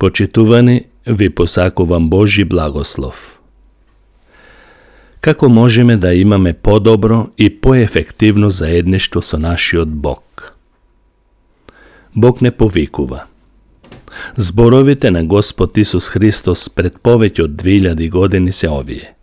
Почитувани, ви посакувам Божи благослов. Како можеме да имаме подобро и поефективно заедништво со нашиот Бог? Бог не повикува. Зборовите на Господ Исус Христос пред повеќе од 2000 години се овие: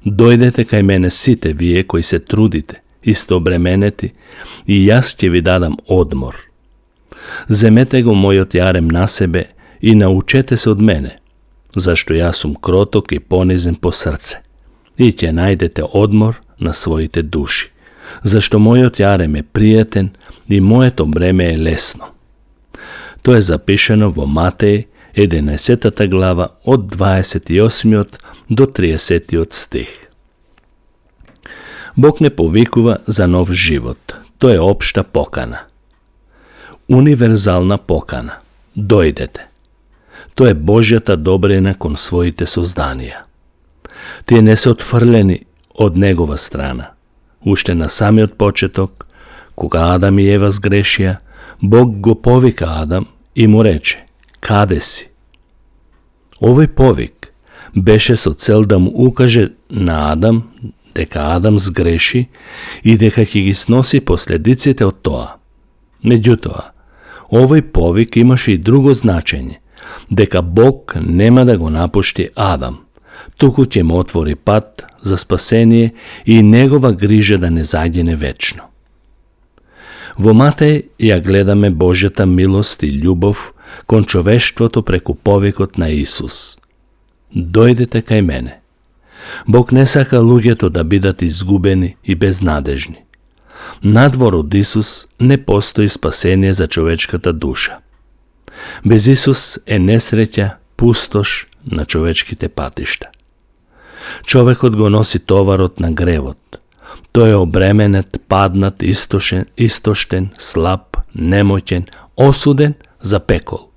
Дојдете кај мене сите вие кои се трудите, истообременети, и јас ќе ви дадам одмор. Земете го мојот јарем на себе и научете се од мене, зашто јас сум кроток и понизен по срце, и ќе најдете одмор на своите души, зашто мојот јарем е пријатен и моето бреме е лесно. Тоа е запишено во Матеј 11 глава од 28 до 30 стих. Бог не повикува за нов живот. Тоа е општа покана. Универзална покана. Дојдете. Тоа е Божјата добрина кон своите созданија. Тие не се отфрлени од Негова страна. Уште на самиот почеток, кога Адам и Ева сгрешија, Бог го повика Адам и му рече: Каде си? Овој повик беше со цел да му укаже на Адам дека Адам сгреши и дека ќе ги сноси последиците од тоа. Меѓутоа, овој повик имаше и друго значење, дека Бог нема да го напушти Адам, туку ќе му отвори пат за спасение и негова грижа да не загине вечно. Во Матеј ја гледаме Божјата милост и љубов кон човештвото преку повикот на Исус. Дојдете кај мене. Бог не сака луѓето да бидат изгубени и безнадежни. Надвор од Исус не постои спасение за човечката душа. Без Исус е несреќа, пустош на човечките патишта. Човекот го носи товарот на гревот. Тој е обременет, паднат, истоштен, слаб, немоќен, осуден за пекол.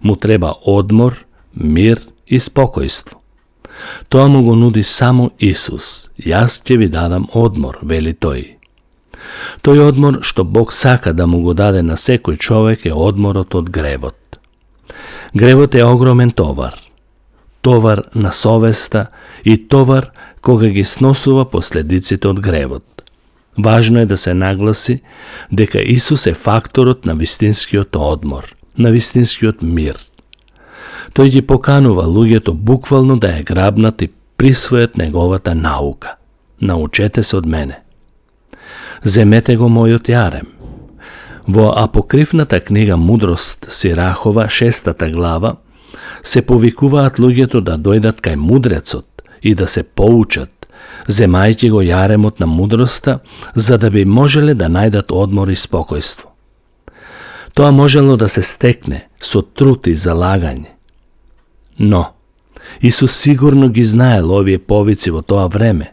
Му треба одмор, мир и спокојство. Тоа му го нуди само Исус. Јас ќе ви дадам одмор, вели тој. Тој одмор што Бог сака да му го даде на секој човек е одморот од гревот. Гревот е огромен товар. Товар на совеста и товар кога ги сносува последиците од гревот. Важно е да се нагласи дека Исус е факторот на вистинскиот одмор, на вистинскиот мир. Тој ги поканува луѓето буквално да ја грабнат и присвојат неговата наука. Научете се од мене. Земете го мојот јарем. Во апокривната книга Мудрост Сирахова, 6 глава, се повикуваат луѓето да дојдат кај мудрецот и да се поучат, земајќи го јаремот на мудроста, за да би можеле да најдат одмор и спокојство. Тоа можело да се стекне со труд и залагање. Но, Исус сигурно ги знаел овие повици во тоа време,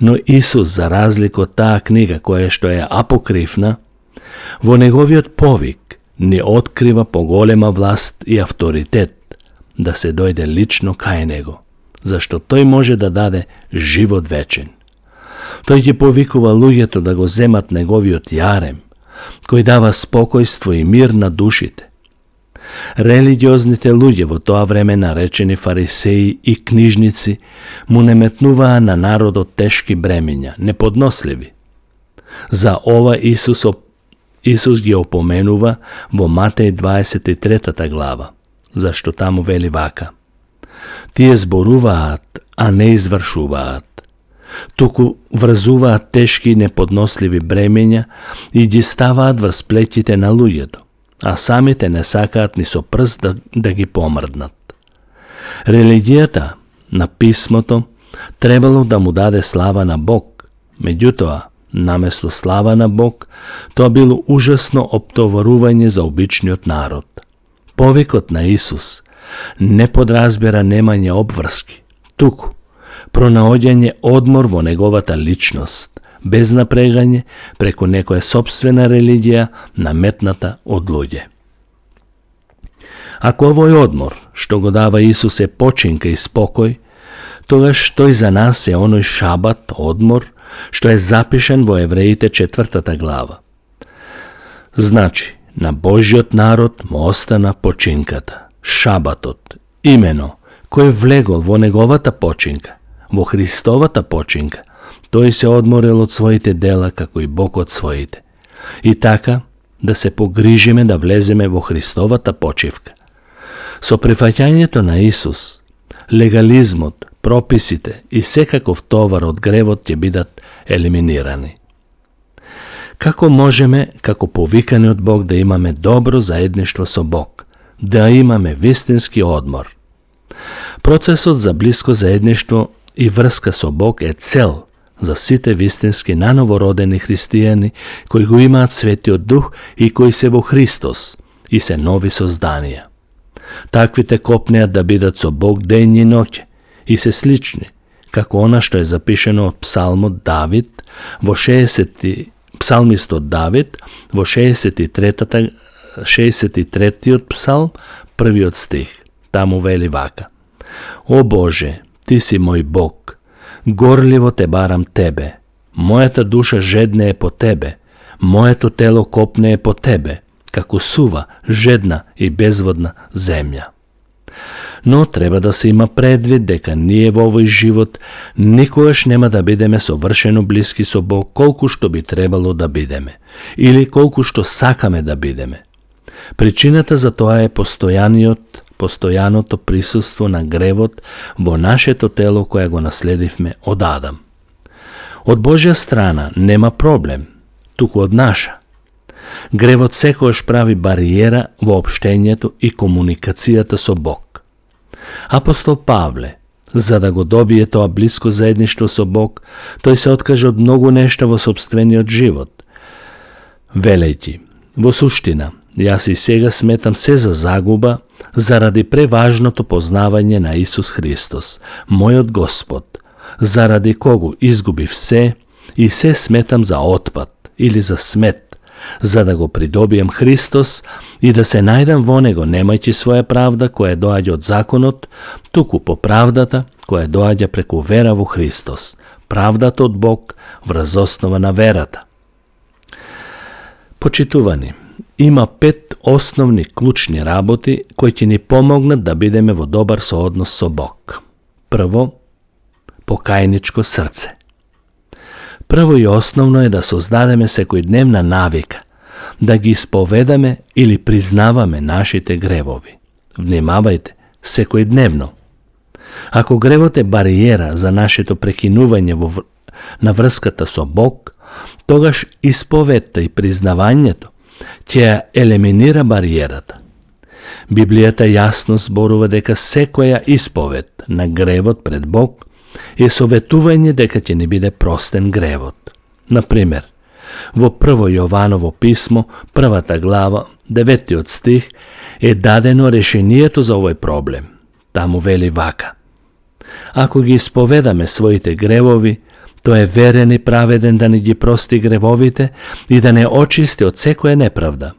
но Исус, за разлика од таа книга која што е апокривна, во неговиот повик ни открива поголема власт и авторитет да се дојде лично кај него, зашто тој може да даде живот вечен. Тој ги повикува луѓето да го земат неговиот јарем, кој дава спокојство и мир на душите. Религиозните луѓе во тоа време, наречени фарисеи и книжници, му наметнуваа на народот тешки бремења, неподносливи. За ова Исус ги опоменува во Матеј 23 глава, зашто таму вели вака: Тие зборуваат, а не извршуваат. Туку врзуваат тешки и неподносливи бремења и ги ставаат врз плеќите на луѓето, а самите не сакаат ни со прст да ги помрднат. Религијата на писмото требало да му даде слава на Бог, меѓутоа, наместо слава на Бог, тоа било ужасно оптоварување за обичниот народ. Повикот на Исус не подразбира немање обврски, туку пронаоѓање одмор во неговата личност, без напрегање преку некоја сопствена религија наметната од луѓе. Ако овој одмор што го дава Исус е починка и спокој, тогаш тој за нас е оној шабат, одмор, што е запишен во Евреите 4 глава. Значи, на Божјиот народ му остана починката. шабатот, имено, кој влегол во неговата починка, во Христовата починка, тој се одморил од своите дела како и Бог од своите. И така, да се погрижиме да влеземе во Христовата почивка. Со прифаќањето на Исус, легализмот, прописите и секаков товар од гревот ќе бидат елиминирани. Како можеме, како повикани од Бог, да имаме добро заедништво со Бог, да имаме вистински одмор? Процесот за блиско заедништво и врска со Бог е цел за сите вистински нановородени христијани кои го имаат Светиот Дух и кои се во Христос и се нови созданија. Таквите копнеат да бидат со Бог ден и ноќе и се слични, како она што е запишено од псалмот Давид во 63-тиот псалм, првиот стих. Таму вели вака: О Боже, Ти си мој Бог, горливо те барам Тебе, мојата душа жедне е по Тебе, моето тело копне е по Тебе, како сува, жедна и безводна земја. Но треба да се има предвид дека ние во овој живот никогаш нема да бидеме совршено блиски со Бог колку што би требало да бидеме, или колку што сакаме да бидеме. Причината за тоа е постојаното присуство на гревот во нашето тело кое го наследивме од Адам. Од Божја страна нема проблем, туку од наша. Гревот секогаш прави бариера во општењето и комуникацијата со Бог. Апостол Павле, за да го добие тоа блиско заедништво со Бог, тој се откаже од многу нешта во сопствениот живот, велејќи: во суштина, јас и сега сметам се за загуба заради преважното познавање на Исус Христос, мојот Господ, заради кого изгубив се и се сметам за отпад или за смет, за да го придобием Христос и да се најдам во Него, немајќи своја правда која доаѓа од законот, туку по правдата која доаѓа преку вера во Христос, правдата од Бог врз основа на верата. Почитувани, има 5 основни клучни работи кои ќе ни помогнат да бидеме во добар сооднос со Бог. Прво, покајничко срце. Прво и основно е да создадеме секојдневна навика, да ги исповедаме или признаваме нашите гревови. Внимавајте, секојдневно. Ако гревот е бариера за нашето прекинување на врската со Бог, тогаш исповедта и признавањето ќе ја елиминира бариерата. Библијата јасно зборува дека секоја исповед на гревот пред Бог е советување дека ќе ни биде простен гревот. Например, во прво Јованово писмо, 1 глава, 9 стих, е дадено решението за овој проблем. Таму вели вака: Ако ги исповедаме своите гревови, тој е верен и праведен да ни ги прости гревовите и да не очисти од секоја неправда.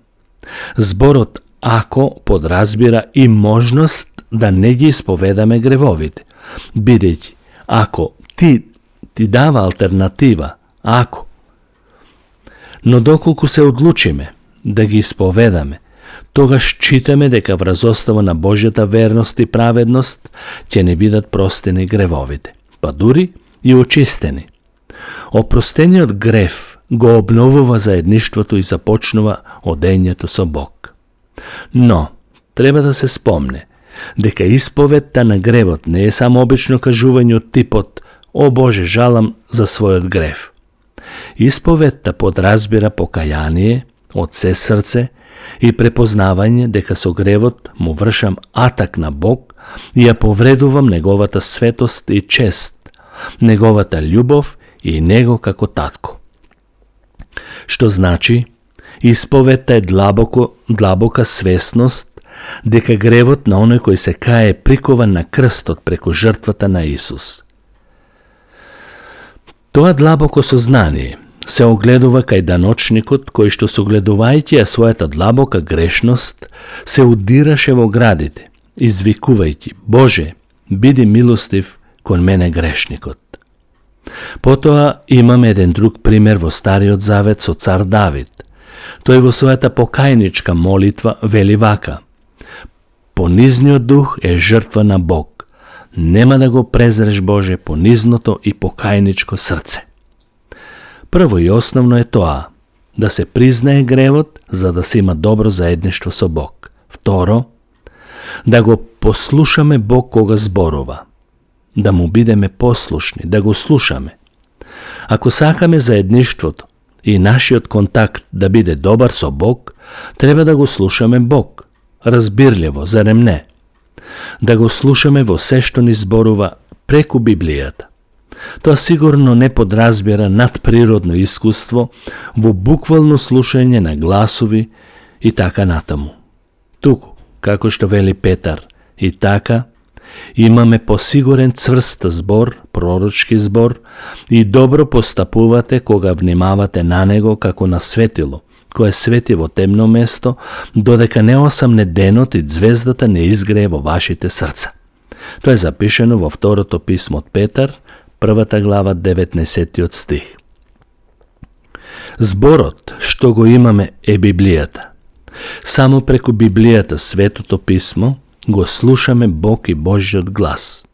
Зборот ако подразбира и можност да не ги исповедаме гревовите, бидејќи ако ти дава алтернатива, ако. Но доколку се одлучиме да ги исповедаме, тогаш читаме дека врз основа на Божјата верност и праведност ќе не бидат простени гревовите, па дури и очистени. Опростениот грев го обновува заедништвото и започнува одењето со Бог. Но, треба да се спомне дека исповедта на гревот не е само обично кажување од типот «О Боже, жалам за својот грев». Исповедта подразбира покаяние од се срце и препознавање дека со гревот му вршам атак на Бог и ја повредувам неговата светост и чест, неговата љубов и него како татко. Што значи, исповедта е длабока свесност дека гревот на оној кој се кае е прикован на крстот преку жртвата на Исус. Тоа длабоко сознание се огледува кај даночникот кој што согледувајќи ја својата длабока грешност се удираше во градите, извикувајќи: Боже, биди милостив кон мене грешникот. Потоа имаме еден друг пример во Стариот Завет со цар Давид. Тој во својата покајничка молитва вели вака: Понизниот дух е жртва на Бог. Нема да го презреш, Боже, понизното и покајничко срце. Прво и основно е тоа, да се признае гревот, за да се има добро заедништво со Бог. Второ, да го послушаме Бог кога зборува. Да му бидеме послушни, да го слушаме. Ако сакаме заедништвото и нашиот контакт да биде добар со Бог, треба да го слушаме Бог, разбирливо, зарем не? Да го слушаме во се што ни зборува преку Библијата. Тоа сигурно не подразбира надприродно искуство во буквално слушање на гласови и така натаму. Туку, како што вели Петар, и така, имаме посигурен цврст збор, пророчки збор, и добро постапувате кога внимавате на него како на светило, кое свети во темно место, додека не осамне денот и звездата не изгрее во вашите срца. Тоа е запишено во второто писмо од Петар, 1 глава, 19 стих. Зборот што го имаме е Библијата. Само преку Библијата, Светото писмо, го слушаме Бог и Божиот глас.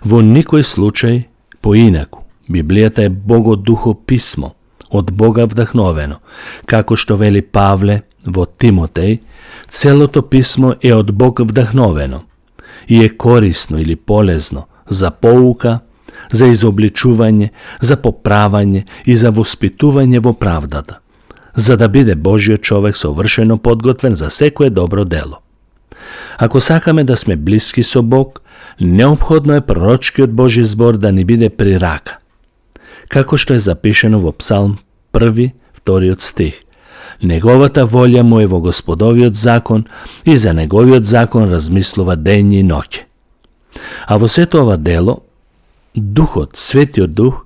Во никој случај поинаку. Библијата е Богодухо писмо, од Бога вдахновено. Како што вели Павле во Тимотеј, целото писмо е од Бог вдахновено и е корисно или полезно за поука, за изобличување, за поправање и за воспитување во правдата, за да биде Божиот човек совршено подготвен за секое добро дело. Ако сакаме да сме блиски со Бог, неопходно е пророчкиот Божи збор да ни биде при рака. Како што е запишено во Псалм 1, 2 стих. Неговата волја му е во Господовиот закон и за неговиот закон размислува ден и ноќе. А во сето ова дело, Духот, Светиот Дух,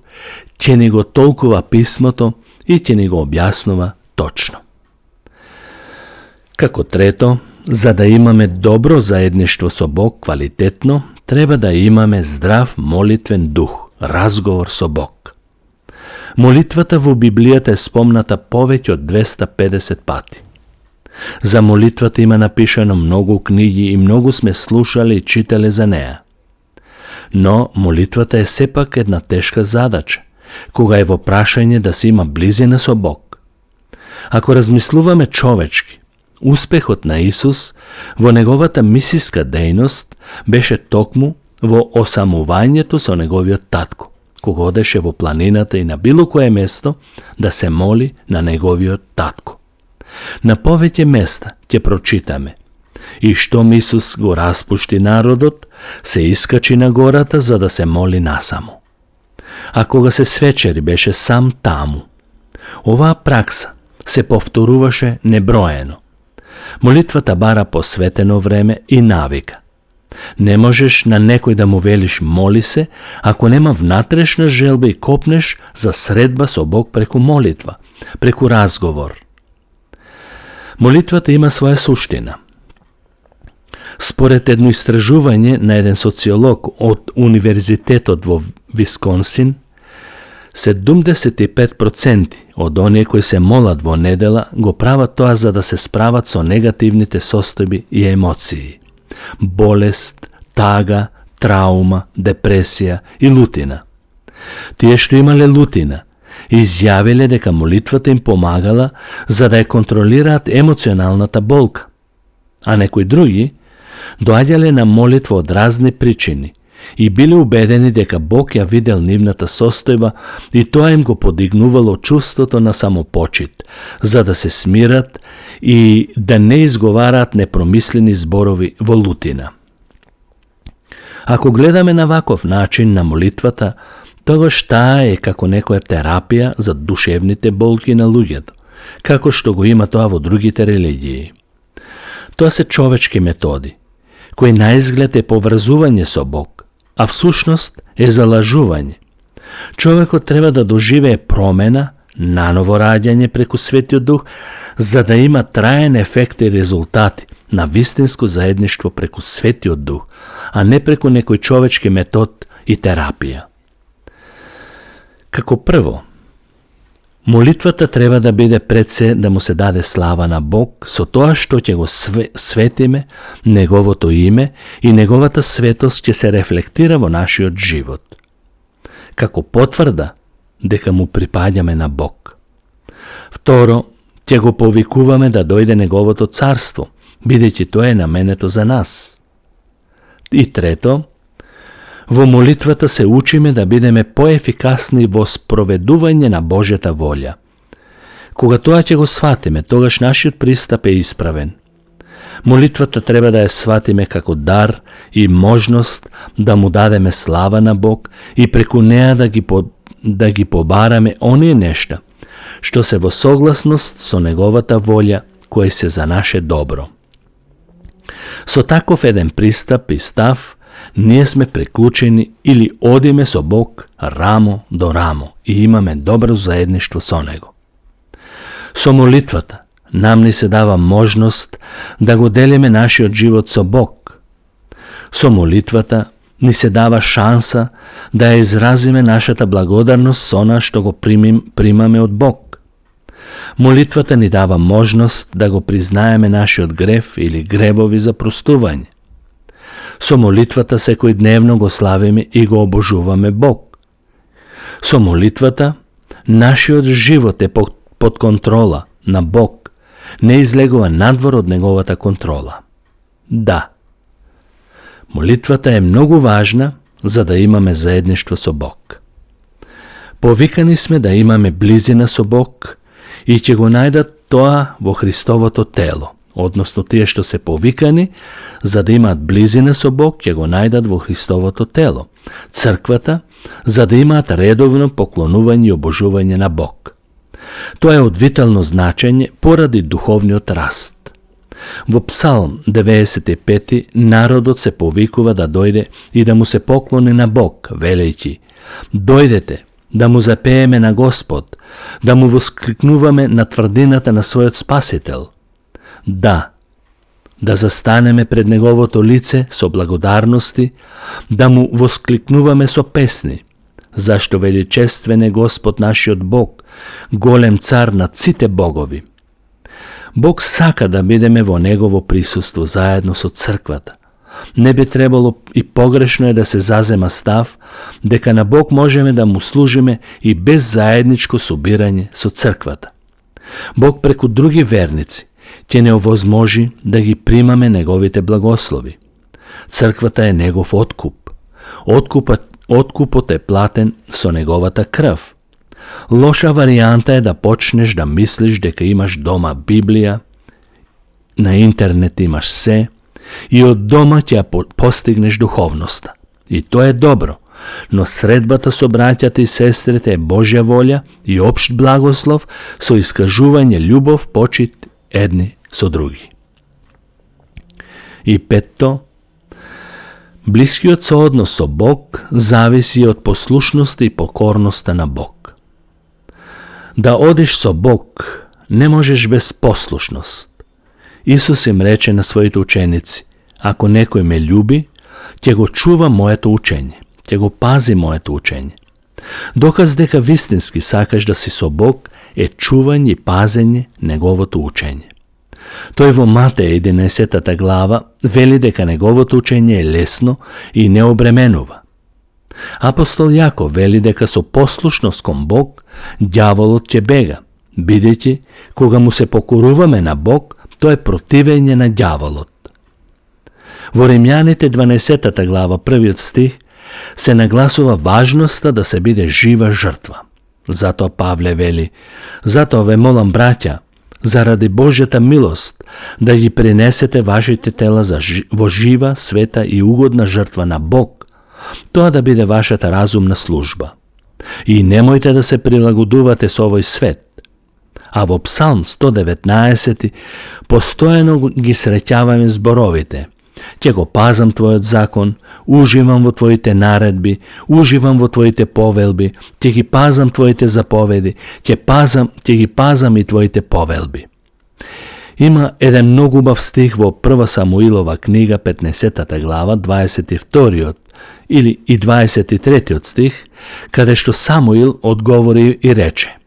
ќе ни го толкува писмото и ќе ни го објаснува точно. Како трето, за да имаме добро заедништво со Бог, квалитетно, треба да имаме здрав молитвен дух, разговор со Бог. Молитвата во Библијата е спомната повеќе од 250 пати. За молитвата има напишано многу книги и многу сме слушале и читале за неа. Но молитвата е сепак една тешка задача, кога е во прашање да се има близина со Бог. Ако размислуваме човечки, успехот на Исус во неговата мисиска дејност беше токму во осамувањето со неговиот татко, кога одеше во планината и на било кое место да се моли на неговиот татко. На повеќе места ќе прочитаме: и штом Исус го распушти народот, се искачи на гората за да се моли насамо. А кога се свечери беше сам таму. Оваа пракса се повторуваше неброено. Молитвата бара посветено време и навика. Не можеш на некој да му велиш моли се, ако нема внатрешна желба и копнеш за средба со Бог преку молитва, преку разговор. Молитвата има своја суштина. Според едно истражување на еден социолог од Универзитетот во Висконсин, 75% од оние кои се молат во недела го прават тоа за да се справат со негативните состојби и емоции. Болест, тага, траума, депресија и лутина. Тие што имале лутина, изјавиле дека молитвата им помагала за да ја контролираат емоционалната болка, а некои други доаѓале на молитва од разни причини и биле убедени дека Бог ја видел нивната состојба и тоа им го подигнувало чувството на самопочит, за да се смират и да не изговараат непромислени зборови во лутина. Ако гледаме на ваков начин на молитвата, тогаш таа е како некоја терапија за душевните болки на луѓето, како што го има тоа во другите религии. Тоа се човечки методи, кои наизглед е поврзување со Бог, а всушност е залажување. Човекот треба да доживее промена, наново раѓање преку Светиот Дух, за да има траен ефект и резултати на вистинско заедништво преку Светиот Дух, а не преку некој човечки метод и терапија. Како прво, Молитвата треба да биде пред се да му се даде слава на Бог со тоа што ќе го светиме Неговото име и Неговата светост ќе се рефлектира во нашиот живот, како потврда дека му припаѓаме на Бог. Второ, ќе го повикуваме да дојде Неговото царство, бидејќи тоа е наменето за нас. И трето, во молитвата се учиме да бидеме поефикасни во спроведување на Божјата волја. Кога тоа ќе го сватиме, тогаш нашиот пристап е исправен. Молитвата треба да ја сватиме како дар и можност да му дадеме слава на Бог и преку неа да ги побараме оние нешта што се во согласност со Неговата волја, кои се за наше добро. Со таков еден пристап и став, ние сме преклучени или одиме со Бог рамо до рамо и имаме добро заедништво со Него. Со молитвата нам ни се дава можност да го делиме нашиот живот со Бог. Со молитвата ни се дава шанса да ја изразиме нашата благодарност со она што го примаме од Бог. Молитвата ни дава можност да го признаеме нашиот грев или гревови за простување. Со молитвата секојдневно го славиме и го обожуваме Бог. Со молитвата нашиот живот е под контрола на Бог, не излегува надвор од Неговата контрола. Да, молитвата е многу важна за да имаме заедништво со Бог. Повикани сме да имаме близина со Бог и ќе го најдат тоа во Христовото тело, односно тие што се повикани за да имаат близина со Бог ќе го најдат во Христовото тело, црквата, за да имаат редовно поклонување и обожување на Бог. Тоа е од витално значење поради духовниот раст. Во Псалм 95 народот се повикува да дојде и да му се поклони на Бог, велејќи: дојдете, да му запееме на Господ, да му воскликнуваме на тврдината на својот Спасител. Да застанеме пред Неговото лице со благодарности, да му воскликнуваме со песни, зашто величествен е Господ нашиот Бог, голем цар над сите богови. Бог сака да бидеме во Негово присуство заедно со црквата. Не би требало и погрешно е да се зазема став дека на Бог можеме да му служиме и без заедничко собирање со црквата. Бог преку други верници ќе не овозможи да ги примаме Неговите благослови. Црквата е Негов откуп. Откупот е платен со Неговата крв. Лоша варијанта е да почнеш да мислиш дека имаш дома Библија, на интернет имаш се, и од дома ќе ја постигнеш духовноста. И тоа е добро, но средбата со браќата и сестрите е Божја волја и општ благослов со искажување љубов, почит едни со други. И петто, блискиот сооднос со Бог зависи од послушноста и покорноста на Бог. Да одиш со Бог не можеш без послушност. Исус им рече на своите ученици: ако некој ме љуби, ќе го чува моето учење, ќе го пази моето учење. Доказ дека вистински сакаш да си со Бог е чување и пазење Неговото учење. Тој во Матеја 11 глава вели дека Неговото учење е лесно и не обременува. Апостол Јаков вели дека со послушност кон Бог ѓаволот ќе бега, бидејќи кога му се покоруваме на Бог, тоа е противење на ѓаволот. Во Римјаните 12 глава, првиот стих, се нагласува важноста да се биде жива жртва. Затоа Павле вели: затоа ве молам, браќа, заради Божјата милост, да ги принесете вашите тела во жива, света и угодна жртва на Бог, тоа да биде вашата разумна служба. И немојте да се прилагодувате со овој свет. А во Псалм 119 постојано ги среќаваме зборовите: ќе го пазам Твојот закон, уживам во Твоите наредби, уживам во Твоите повелби, ќе ги пазам Твоите заповеди, ќе ги пазам и Твоите повелби. Има еден многу убав стих во 1 Самуилова книга, 15 глава, 22 или и 23 стих, каде што Самуил одговори и рече: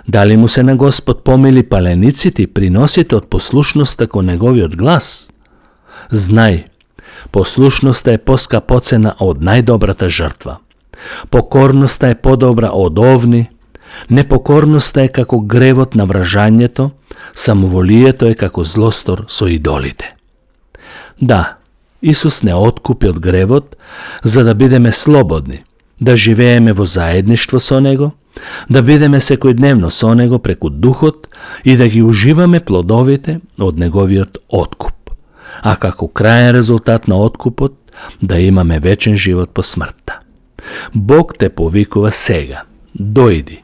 Дали му се на Господ помили палениците и приносите од послушноста кон неговиот глас? Знај, послушноста е поскапоцена од најдобрата жртва. Покорноста е подобра од овни, непокорноста е како гревот на вражањето, самоволието е како злостор со идолите. Да, Исус не откупи од гревот, за да бидеме слободни, да живееме во заедништво со Него, да бидеме секојдневно со Него преку Духот и да ги уживаме плодовите од Неговиот откуп. А како краен резултат на откупот, да имаме вечен живот по смртта. Бог те повикува сега. Дојди.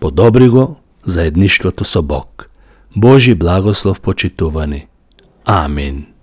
Подобри го заедништвото со Бог. Божи благослов, почитувани. Амин.